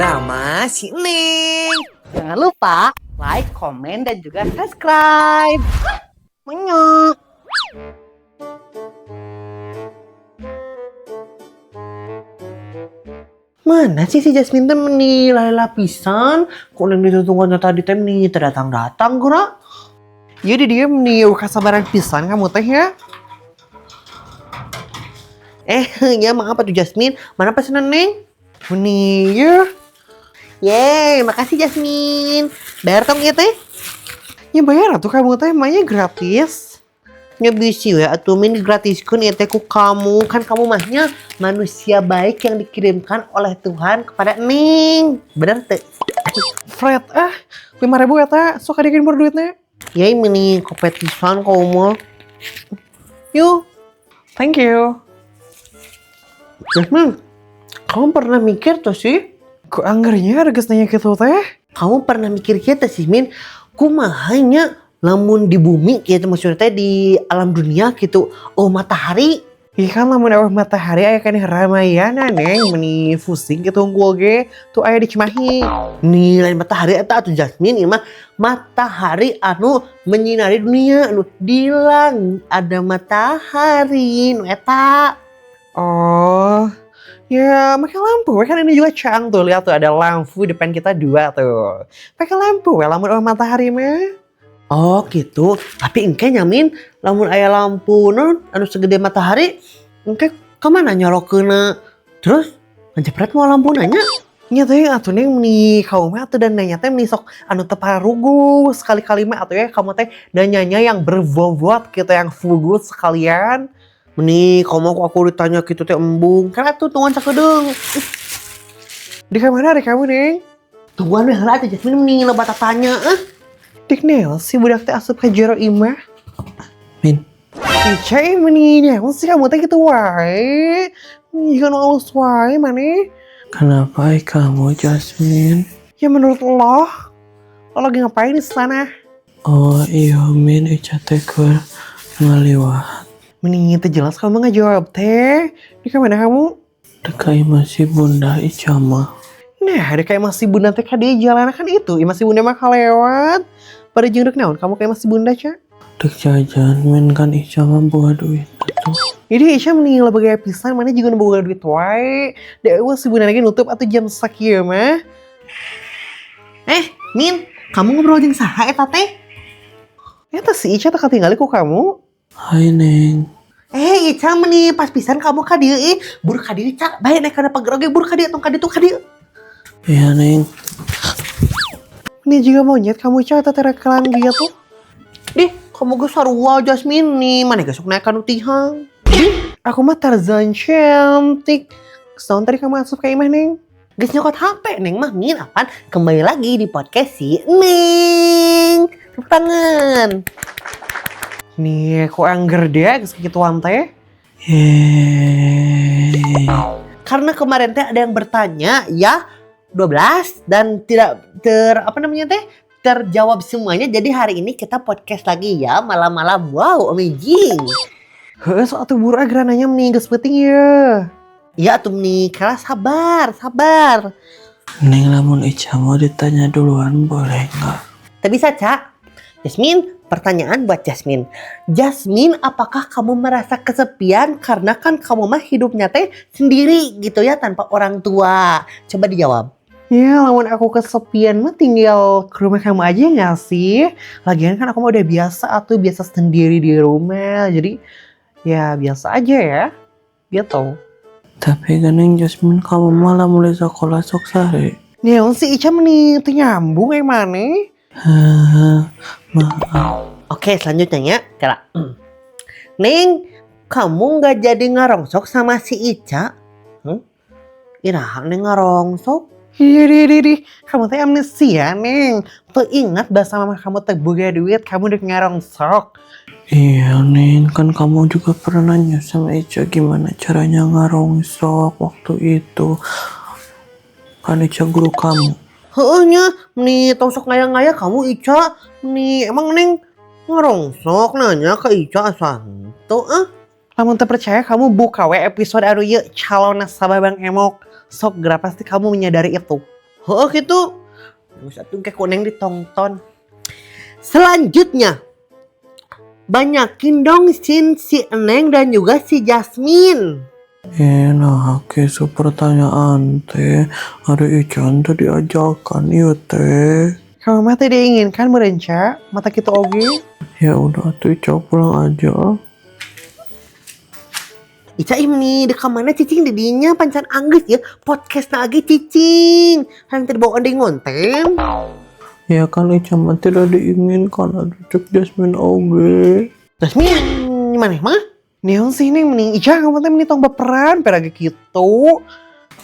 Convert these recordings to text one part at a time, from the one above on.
Drama si Neng. Jangan lupa like, komen, dan juga subscribe. Menyok. Mana sih si Jasmine teh meni lalila pisan? Kok neng ditungguannya tadi teh meni teu datang-datang geura? Jadi dia meni kasabaran pisan kamu teh ya. Ya maaf atuh Jasmine, mana pesanan Neng? Meni ya. Yeay, makasih Jasmine. Bayar tong ieu teh? Ya bayar atuh kamu teh emangnya gratis. Nya bisi we atuh min digratiskeun ieu teh ku kamu. Kan kamu mahnya manusia baik yang dikirimkan oleh Tuhan kepada Neng. Bener teu? Fred ah, 5.000 eta sok adikeun bor duitnya. Yeay, meni kopet pisan kamu mah. Yuk. Thank you. Jasmine, kamu pernah mikir tuh sih? Kok anggernya ada geus nanya gitu teh? Kamu pernah mikir kieu sih, Min? Kumaha nya lamun di bumi gitu maksudnya teh di alam dunia gitu. Oh, matahari. Ih kan lamun eueuh matahari aya keneh Ramayana Neng, meni pusing gitu unggul ge tuh aya di Cimahi. Nih lain matahari eta atuh Jasmine ieu mah matahari anu menyinari dunia anu di langit ada matahari nu eta. Oh, ya pakai lampu we kan ini juga cang tuh, lihat tuh ada lampu depan kita dua tuh. Pakai lampu we lamun eueuh matahari mah. Oh gitu, tapi engke nya Min lamun aya lampu non anu segede matahari engke kemana nyorokeunna? Terus ngejepret mau lampu nanya? Nya teh atuh Neng meni kamu mah atuh dan nanya teh meni sok anu teu parugu sekali-kali mah atuh ya kamu teh nanyanya yang berbobot gitu yang fugut sekalian. Meni kamu aku ditanya gitu teh embung kan atuh tungguan sakedeung. Di mana ada kamu Neng? Tungguan we heula atuh Jasmine meni loba tatanya ah. Dik Nel si budak teh asup ka jero imah. Min. Ica meni nyaho sih kamu teh gitu wae. Jika nu alus wae maneh. Kenapa kamu Jasmine? Ya menurut lo, lo lagi ngapain di sana? Oh iya Min, Ica teh keur ngaliwat. Mending itu jelas kamu nggak jawab teh. Di mana kamu? Dek masih bunda Ica mah. Nah, ada kayak masih bunda teh kade jalan kan itu. Masih bunda mah kalewat. Pada jeung rek naon kamu kayak masih bunda, Ca? Dek jajan Min kan Ica mah buat duit atuh. Jadi Ica mending lo bagai pisan mana juga nu boga duit wae. Da eueuh si bunda lagi nutup atau jam sakieu mah. Min, kamu ngobrol jeung saha eta teh? Eta si Ica teh katinggali ku kamu. Hai Neng. Ica meni pas pisan kamu ka dieu ih. Buru ka dieu, Ca. Bae naik kana pager oge buru ka dieu tong ka dieu ka dieu. Iya Neng. Ini juga monyet kamu Ica eta teh rekelan gitu. Dih, kamu geus sarua Jasmine nih, mana geus sok naik ka nu tihang. Dih, aku mah Tarzan cantik. Sound tadi kamu asup ka imah Neng. Geus nyokot HP Neng mah Min apaan? Kembali lagi di podcast si Neng. Tepuk tangan. Nih, kok angger deh geus kikituan teh. Yeay. Karena kemarin teh ada yang bertanya ya 12 dan tidak ter apa namanya teh terjawab semuanya. Jadi hari ini kita podcast lagi ya malam-malam. Wow, amazing. Heeh, sok atuh buru agra nanya meni geus peuting ye. Ya atuh nih, karena sabar, sabar. Neng lamun Ica mau ditanya duluan boleh nggak? Tak bisa, Cak. Jasmine, pertanyaan buat Jasmine. Jasmine, apakah kamu merasa kesepian karena kan kamu mah hidupnya teh sendiri gitu ya tanpa orang tua? Coba dijawab. Ya, lamun aku kesepian mah tinggal ke rumah kamu aja nggak sih? Lagian kan aku mah udah biasa atau biasa sendiri di rumah. Jadi ya biasa aja ya. Gitu. Tapi kan Neng Jasmine kamu malah mulai sekolah sok sare. Nih, si Ica meni teu nyambung yang mana? Haha, maaf. Oke, selanjutnya ya. Kela. Neng, kamu nggak jadi ngarongsok sama si Ica? Hmm? Iraha Neng ngarongsok? Iya, di, kamu teh amnesia, Neng. Tuh ingat bahasa mama kamu teh boga duit, kamu udah ngarongsok. Iya Neng, kan kamu juga pernah nanya sama Ica gimana caranya ngarongsok waktu itu. Kan Ica guru kamu. Heeh nya, nih tong sok ngaya-ngaya kamu Ica. Nih emang Neng ngarongsok nanya ke Ica asanto ah. Lamun teu percaya kamu buka we episode anu ieu calon nasabah Bang Emok. Sok geura pasti kamu menyadari itu. Oh gitu. Geus atuh ke ku Neng ditonton. Selanjutnya, banyakin dong scene si Neng dan juga si Jasmine. Nah, kitu pertanyaan teh. Ari Ica teh diajakan ieu teh. Kamu mah tidak diinginkan meureun, Ca. Mata kitu oge. Ya udah atuh, Ica pulang aja. Ica ini dek mana cicing di dinya pancan anggeus ya podcast na ge cicing. Hayang teu dibawa deui ngonten. Ya kan Ica mah tidak diinginkan atuh, cek Jasmine oge. Jasmine maneh mah? Naon sih, Neng, mending Ica kamu teh mending tong baperan pera ge kitu.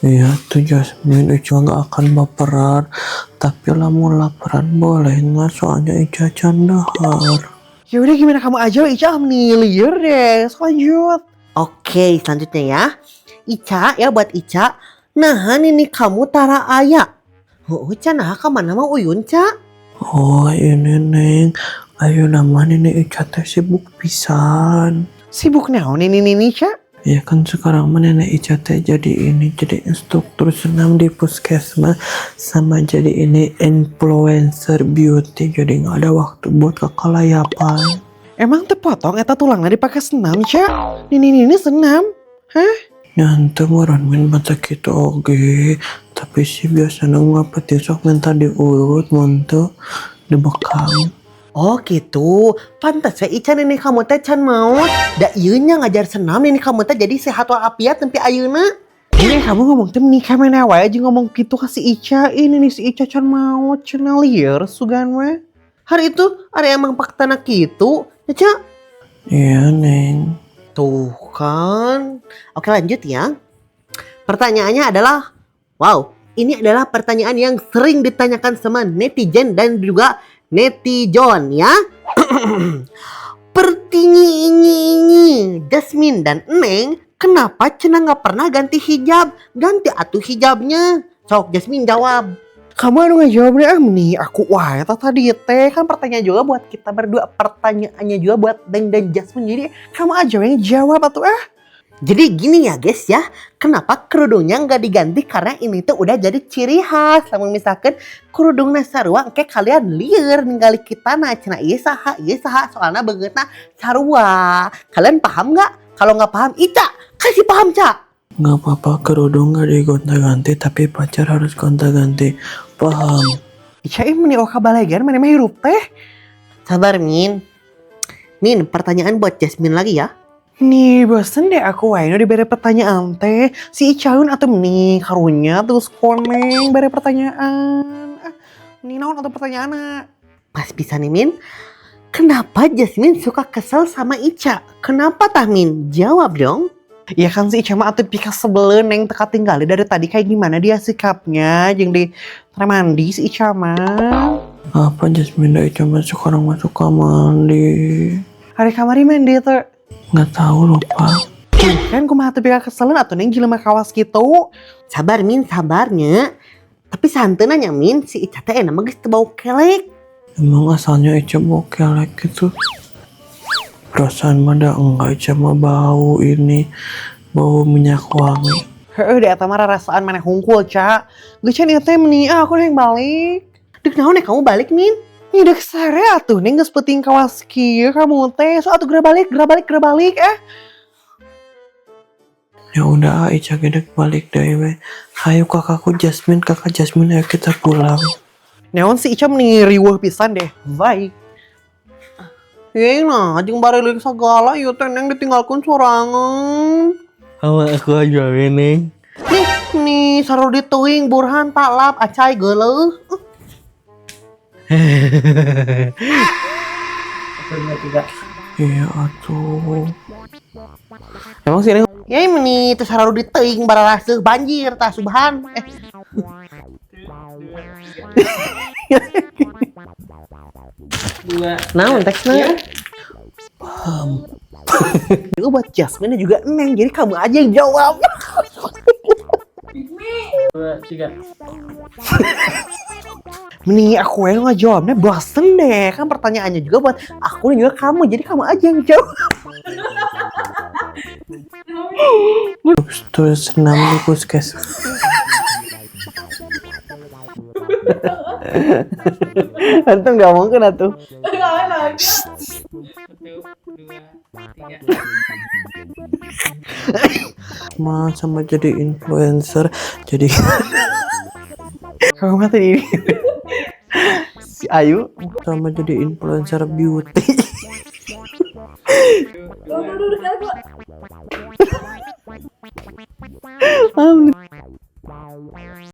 Iya tuh Jasmine, Ica nggak akan baperan. Tapi lamun laparan boleh nggak? Soalnya Ica can dahar. Ya udah gimana kamu aja, Ica meni lieur deh. Sok lanjut. Oke, selanjutnya ya. Ica ya, buat Ica. Nah, ini kamu tara aya. Oh, Ca, nah kemana mah Uyun, Ca? Oh ini Neng, ayo namanya ini Ica teh sibuk pisan. Sibuk naon ini nini, Ca? Ya kan sekarang mah nenek Ica teh jadi ini, jadi instruktur senam di puskesmas sama jadi ini influencer beauty, jadi nggak ada waktu buat kekelayapan. Emang tepotong eta tulangna dipake senam, Ca? Nini nini senam? Nyantu meureun min mata kitu oge, tapi sih biasanya nggak penting sok minta diurut mun teu dibekam. Oh gitu, pantas we Ica nenek kamu teh can maot. Da ieu nya ngajar senam nenek kamu teh jadi sehat walafiat nepi ayeuna. Ini kamu ngomong teh nikah mana wae aja ngomong gitu ke si Ica. Ini nih si Ica can maot, cenah lieur sugan we. Hari itu ada emang faktana gitu, ya Ca? Iya Neng. Tuh kan. Oke lanjut ya. Pertanyaannya adalah, wow, ini adalah pertanyaan yang sering ditanyakan sama netizen dan juga netizen ya. Pertinyi Jasmine dan Neng, kenapa cenah nggak pernah ganti hijab? Ganti atuh hijabnya. Sok Jasmine jawab. Kamu anu ngejawab deh, ah nih aku wah eta tadi teh kan pertanyaan juga buat kita berdua, pertanyaannya juga buat Neng dan Jasmine, jadi kamu aja yang jawab atuh ah. Jadi gini ya guys ya, kenapa kerudungnya nggak diganti? Karena ini tuh udah jadi ciri khas. Lamun misalkan kerudungnya sarua, kayak kalian lieur ningali kita nah cenah ieu saha, soalnya beungeutna sarua. Kalian paham nggak? Kalau nggak paham, Ica kasih paham, Ca. Nggak apa-apa kerudung nggak digonta-ganti, tapi pacar harus gonta-ganti. Paham? Ica ini meni oka balegan mana mah hirup teh. Sabar Min. Min, pertanyaan buat Jasmine lagi ya. Nih bosen deh aku wae nu dibere pertanyaan teh. Si Icaun atau nih karunya terus koneng bere pertanyaan. Ah, nih naon atau pertanyaan? Pas bisa nih Min. Kenapa Jasmine suka kesel sama Ica? Kenapa tah Min? Jawab dong. Ya kan si Ica mah atuh pika sebelen Neng teka tinggali dari tadi kayak gimana dia sikapnya jeung di mandi si Ica mah. Apa Jasmine dah Ica mah sekarang masuk kamar mandi. Hari kamari mandi tuh. Nggak tahu lupa. Tuh kan kumaha tuh pika keselen atuh Neng jelema kawas gitu. Sabar Min, sabarnya. Tapi santai nanya Min, si Ica teh enak mah geus teu bau kelek. Emang asalnya Ica bau kelek gitu? Perasaan mah dah enggak, Ica mah bau ini, bau minyak wangi. Heeh, di eta mah rarasaan maneh hungkul, Ca. Geus can ieu teh meni ah aku yang balik. Dek naon ya kamu balik Min? Nih dek sare atuh Neng geus peuting kawas kieu kamu teh. So atuh geura balik, geura balik, geura balik eh. Ya udah Ica gedek balik deh we. Ayo kakakku Jasmine, kakak Jasmine, ayo kita pulang. Naon si Ica meni riweuh pisan deh. Bye. Ye nah, jeung barelik segala ieu teh Neng ditinggalkeun sorangan. Sama aku aja we, Neng. Nih, nih sarudi teuing Burhan talap acai geuleuh. Iya atuh. Emang sih Neng Ya meni teu sarudi teuing bararaseuh banjir tah subhan. Eh. Naon teksna? Paham. Itu buat Jasmine juga Neng, jadi kamu aja yang jawab. 2, 3. Mending aku yang nggak jawabnya bosen deh. Kan pertanyaannya juga buat aku dan juga kamu, jadi kamu aja yang jawab. Terus senam di puskesmas. Untung diomongkeun atuh. Satu, dua, tiga. Ma sama jadi influencer jadi Kamu mah tadi ini. Si Ayu sama jadi influencer beauty. Dua.